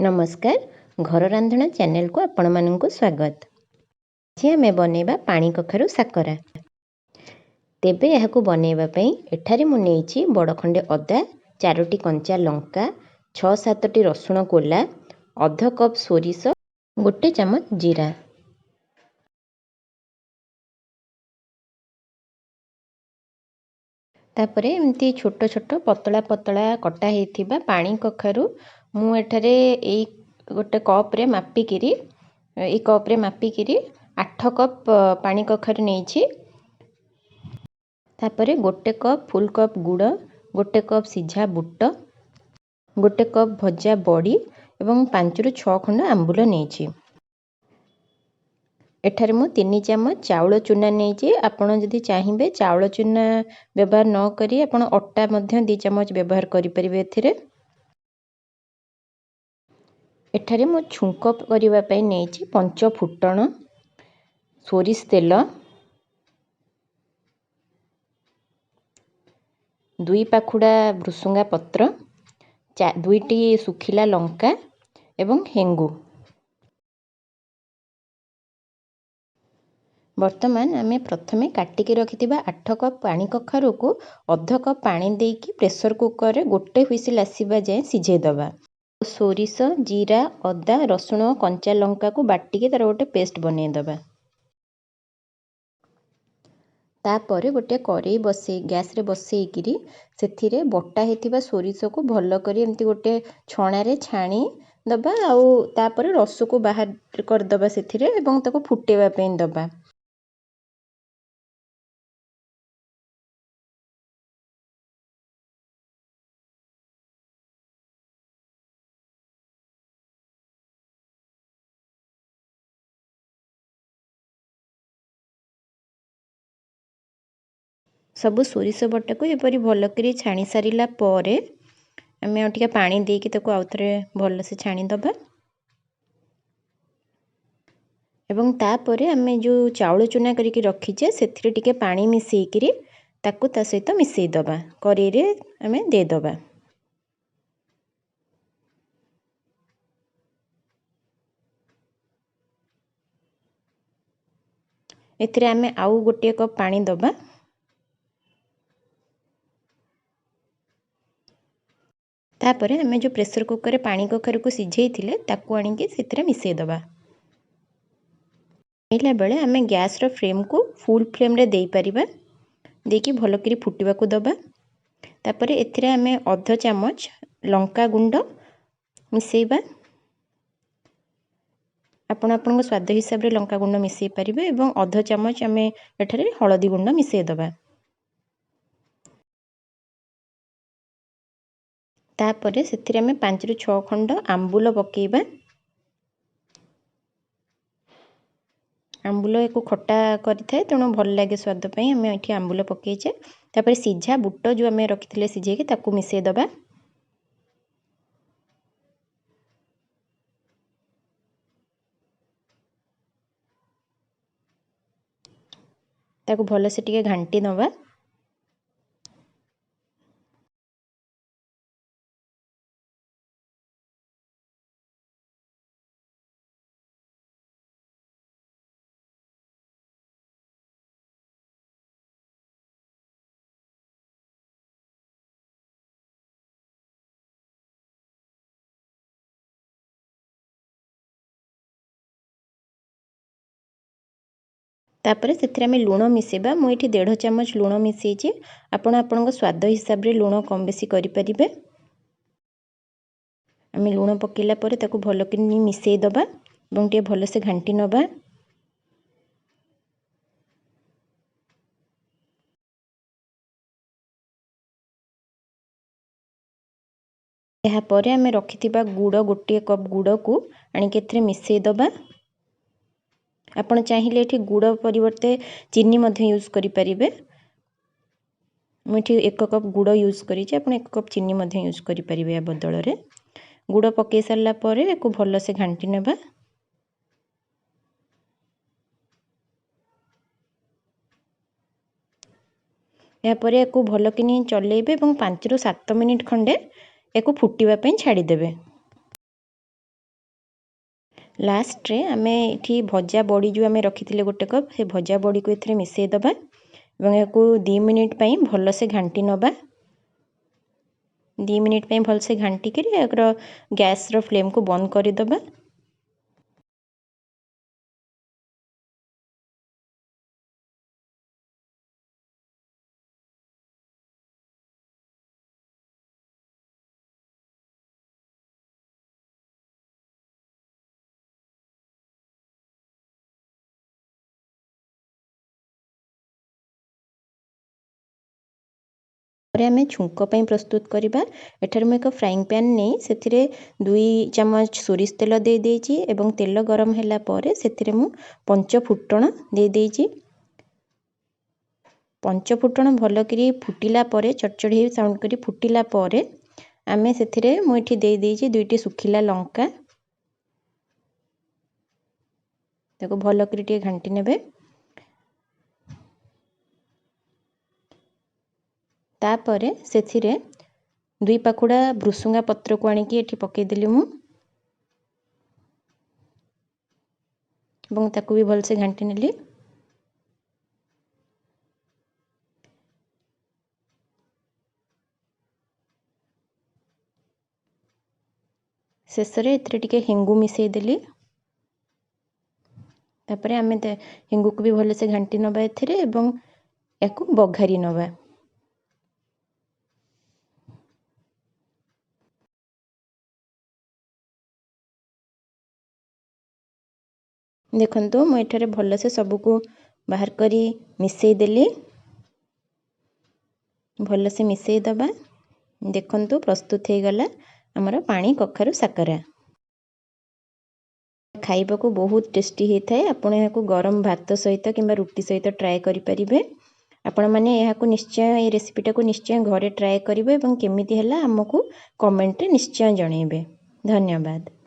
ନମସ୍କାର, ଘର ରାନ୍ଧଣା ଚ୍ୟାନେଲକୁ ଆପଣମାନଙ୍କୁ ସ୍ୱାଗତ। ଆଜି ଆମେ ବନେଇବା ପାଣି କଖାରୁ ସାକରା। ତେବେ ଏହାକୁ ବନେଇବା ପାଇଁ ଏଠାରେ ମୁଁ ନେଇଛି ବଡ଼ ଖଣ୍ଡେ ଅଦା, 4ଟି କଞ୍ଚା ଲଙ୍କା, 6-7ଟି ରସୁଣ କୋଲା, ଅଧ କପ୍ ସୋରିଷ, 1 ଚାମଚ ଜିରା। ତାପରେ ଏମିତି ଛୋଟ ଛୋଟ ପତଳା ପତଳା କଟା ହେଇଥିବା ପାଣି କଖାରୁ ମୁଁ ଏଠାରେ ଏଇ ଗୋଟେ କପ୍ରେ ମାପିକିରି, ଏଇ କପ୍ରେ ମାପିକିରି 8 କପ୍ ପାଣି କଖାରୁ ନେଇଛି। ତାପରେ 1 କପ୍ ଫୁଲ୍ କପ୍ ଗୁଡ଼, 1 କପ୍ ସିଝା ବୁଟ, 1 କପ୍ ଭଜା ବଡ଼ି ଏବଂ 5ରୁ 6 ଖଣ୍ଡ ଆମ୍ବୁଲ ନେଇଛି। ଏଠାରେ ମୁଁ 3 ଚାମଚ ଚାଉଳ ଚୁନା ନେଇଛି। ଆପଣ ଯଦି ଚାହିଁବେ ଚାଉଳ ଚୁନା ବ୍ୟବହାର ନ କରି ଆପଣ ଅଟା ମଧ୍ୟ 2 ଚାମଚ ବ୍ୟବହାର କରିପାରିବେ ଏଥିରେ। ଏଠାରେ ମୁଁ ଛୁଙ୍କ କରିବା ପାଇଁ ନେଇଛି ପଞ୍ଚ ଫୁଟଣ, ସୋରିଷ ତେଲ, 2 ପାଖୁଡ଼ା ଭୃସୁଙ୍ଗା ପତ୍ର, 2ଟି ଶୁଖିଲା ଲଙ୍କା ଏବଂ ହେଙ୍ଗୁ। ବର୍ତ୍ତମାନ ଆମେ ପ୍ରଥମେ କାଟିକି ରଖିଥିବା 8 କପ୍ ପାଣି କଖାରୁକୁ ଅଧ କପ୍ ପାଣି ଦେଇକି ପ୍ରେସର କୁକରରେ 1 ହ୍ୱିସିଲ୍ ଆସିବା ଯାଏଁ ସିଝେଇ ଦେବା। ସୋରିଷ, ଜିରା, ଅଦା, ରସୁଣ, କଞ୍ଚା ଲଙ୍କାକୁ ବାଟିକି ତା'ର ଗୋଟେ ପେଷ୍ଟ ବନେଇଦେବା। ତାପରେ ଗୋଟେ କରେଇ ବସେଇ ଗ୍ୟାସ୍ରେ ବସେଇକିରି ସେଥିରେ ବଟା ହେଇଥିବା ସୋରିଷକୁ ଭଲ କରି ଏମିତି ଗୋଟେ ଛଣାରେ ଛାଣି ଦେବା, ଆଉ ତାପରେ ରସକୁ ବାହାର କରିଦେବା ସେଥିରେ ଏବଂ ତାକୁ ଫୁଟେଇବା ପାଇଁ ଦେବା। ସବୁ ସୋରିଷ ବଟାକୁ ଏପରି ଭଲ କରି ଛାଣି ସାରିଲା ପରେ ଆମେ ଆଉ ଟିକେ ପାଣି ଦେଇକି ତାକୁ ଆଉଥରେ ଭଲସେ ଛାଣିଦେବା। ଏବଂ ତାପରେ ଆମେ ଯେଉଁ ଚାଉଳ ଚୁନା କରିକି ରଖିଛେ ସେଥିରେ ଟିକେ ପାଣି ମିଶେଇକିରି ତାକୁ ତା ସହିତ ମିଶେଇଦେବା, କରେଇରେ ଆମେ ଦେଇଦେବା। ଏଥିରେ ଆମେ ଆଉ 1 କପ୍ ପାଣି ଦେବା। ତାପରେ ଆମେ ଯେଉଁ ପ୍ରେସର କୁକରରେ ପାଣି କଖାରୁକୁ ସିଝେଇଥିଲେ ତାକୁ ଆଣିକି ସେଥିରେ ମିଶେଇଦେବା। ମିଶେଇଲା ବେଳେ ଆମେ ଗ୍ୟାସ୍ର ଫ୍ଲେମ୍କୁ ଫୁଲ୍ ଫ୍ଲେମ୍ରେ ଦେଇପାରିବା, ଦେଇକି ଭଲକରି ଫୁଟିବାକୁ ଦେବା। ତାପରେ ଏଥିରେ ଆମେ ଅଧ ଚାମଚ ଲଙ୍କା ଗୁଣ୍ଡ ମିଶେଇବା। ଆପଣ ଆପଣଙ୍କ ସ୍ୱାଦ ହିସାବରେ ଲଙ୍କା ଗୁଣ୍ଡ ମିଶେଇ ପାରିବେ ଏବଂ ଅଧ ଚାମଚ ଆମେ ଏଠାରେ ହଳଦୀ ଗୁଣ୍ଡ ମିଶେଇଦେବା। ତାପରେ ସେଥିରେ ଆମେ 5ରୁ 6 ଖଣ୍ଡ ଆମ୍ବୁଲ ପକେଇବା। ଆମ୍ବୁଲ ଏକୁ ଖଟା କରିଥାଏ, ତେଣୁ ଭଲ ଲାଗେ ସ୍ୱାଦ ପାଇଁ ଆମେ ଏଠି ଆମ୍ବୁଲ ପକେଇଛେ। ତାପରେ ସିଝା ବୁଟ ଯେଉଁ ଆମେ ରଖିଥିଲେ ସିଝେଇକି ତାକୁ ମିଶେଇଦେବା। ତାକୁ ଭଲସେ ଟିକେ ଘାଣ୍ଟି ନେବା। ତାପରେ ସେଥିରେ ଆମେ ଲୁଣ ମିଶେଇବା। ମୁଁ ଏଠି 1.5 ଚାମଚ ଲୁଣ ମିଶେଇଛି। ଆପଣ ଆପଣଙ୍କ ସ୍ୱାଦ ହିସାବରେ ଲୁଣ କମ୍ ବେଶୀ କରିପାରିବେ। ଆମେ ଲୁଣ ପକେଇଲା ପରେ ତାକୁ ଭଲକିନି ମିଶେଇଦେବା ଏବଂ ଟିକେ ଭଲସେ ଘାଣ୍ଟି ନେବା। ଏହାପରେ ଆମେ ରଖିଥିବା ଗୁଡ଼, 1 କପ୍ ଗୁଡ଼କୁ ଆଣିକି ଏଥିରେ ମିଶେଇଦେବା। ଆପଣ ଚାହିଁଲେ ଏଠି ଗୁଡ଼ ପରିବର୍ତ୍ତେ ଚିନି ମଧ୍ୟ ୟୁଜ୍ କରିପାରିବେ। ମୁଁ ଏଠି 1 କପ୍ ଗୁଡ଼ ୟୁଜ୍ କରିଛି, ଆପଣ 1 କପ୍ ଚିନି ମଧ୍ୟ ୟୁଜ୍ କରିପାରିବେ ୟା ବଦଳରେ। ଗୁଡ଼ ପକେଇ ସାରିଲା ପରେ ଏକୁ ଭଲସେ ଘାଣ୍ଟି ନେବା। ଏହାପରେ ଏକୁ ଭଲକିନି ଚଲେଇବେ ଏବଂ 5ରୁ 7 ମିନିଟ୍ ଖଣ୍ଡେ ଏକୁ ଫୁଟିବା ପାଇଁ ଛାଡ଼ିଦେବେ। ଲାଷ୍ଟରେ ଆମେ ଏଠି ଭଜା ବଡ଼ି ଯେଉଁ ଆମେ ରଖିଥିଲେ 1 କପ୍, ସେ ଭଜା ବଡ଼ିକୁ ଏଥିରେ ମିଶାଇ ଦେବା ଏବଂ ଏହାକୁ 2 ମିନିଟ୍ ପାଇଁ ଭଲସେ ଘାଣ୍ଟି ନେବା। 2 ମିନିଟ୍ ପାଇଁ ଭଲସେ ଘାଣ୍ଟିକିରି ଏହାର ଗ୍ୟାସ୍ର ଫ୍ଲେମ୍କୁ ବନ୍ଦ କରିଦେବା। ପରେ ଆମେ ଛୁଙ୍କ ପାଇଁ ପ୍ରସ୍ତୁତ କରିବା। ଏଠାରେ ମୁଁ ଏକ ଫ୍ରାଇଂ ପ୍ୟାନ୍ ନେଇ ସେଥିରେ 2 ଚାମଚ ସୋରିଷ ତେଲ ଦେଇଦେଇଛି ଏବଂ ତେଲ ଗରମ ହେଲା ପରେ ସେଥିରେ ମୁଁ ପଞ୍ଚ ଫୁଟଣ ଦେଇଦେଇଛି। ପଞ୍ଚ ଫୁଟଣ ଭଲକରି ଫୁଟିଲା ପରେ, ଚଡ଼ଚଡ଼ି ହେଇ ସାଉଣ୍ଡ କରି ଫୁଟିଲା ପରେ ଆମେ ସେଥିରେ ମୁଁ ଏଠି ଦେଇଦେଇଛି 2ଟି ଶୁଖିଲା ଲଙ୍କା। ତାକୁ ଭଲକରି ଟିକେ ଘାଣ୍ଟି ନେବେ। ତାପରେ ସେଥିରେ 2 ପାଖୁଡ଼ା ଭୃସୁଙ୍ଗା ପତ୍ରକୁ ଆଣିକି ଏଠି ପକାଇଦେଲି ମୁଁ ଏବଂ ତାକୁ ବି ଭଲସେ ଘାଣ୍ଟି ନେଲି। ଶେଷରେ ଏଥିରେ ଟିକେ ହେଙ୍ଗୁ ମିଶାଇ ଦେଲି। ତାପରେ ଆମେ ହେଙ୍ଗୁକୁ ବି ଭଲସେ ଘାଣ୍ଟି ନେବା ଏଥିରେ ଏବଂ ୟାକୁ ବଘାରି ନେବା। ଦେଖନ୍ତୁ, ମୁଁ ଏଠାରେ ଭଲସେ ସବୁକୁ ବାହାର କରି ମିଶାଇ ଦେଲି। ଭଲସେ ମିଶାଇ ଦେବା। ଦେଖନ୍ତୁ, ପ୍ରସ୍ତୁତ ହେଇଗଲା ଆମର ପାଣି କଖାରୁ ସାକରା। ଖାଇବାକୁ ବହୁତ ଟେଷ୍ଟି ହେଇଥାଏ। ଆପଣ ଏହାକୁ ଗରମ ଭାତ ସହିତ କିମ୍ବା ରୁଟି ସହିତ ଟ୍ରାଏ କରିପାରିବେ। ଆପଣମାନେ ଏହାକୁ ନିଶ୍ଚୟ, ଏଇ ରେସିପିଟାକୁ ନିଶ୍ଚୟ ଘରେ ଟ୍ରାଏ କରିବେ ଏବଂ କେମିତି ହେଲା ଆମକୁ କମେଣ୍ଟରେ ନିଶ୍ଚୟ ଜଣାଇବେ। ଧନ୍ୟବାଦ।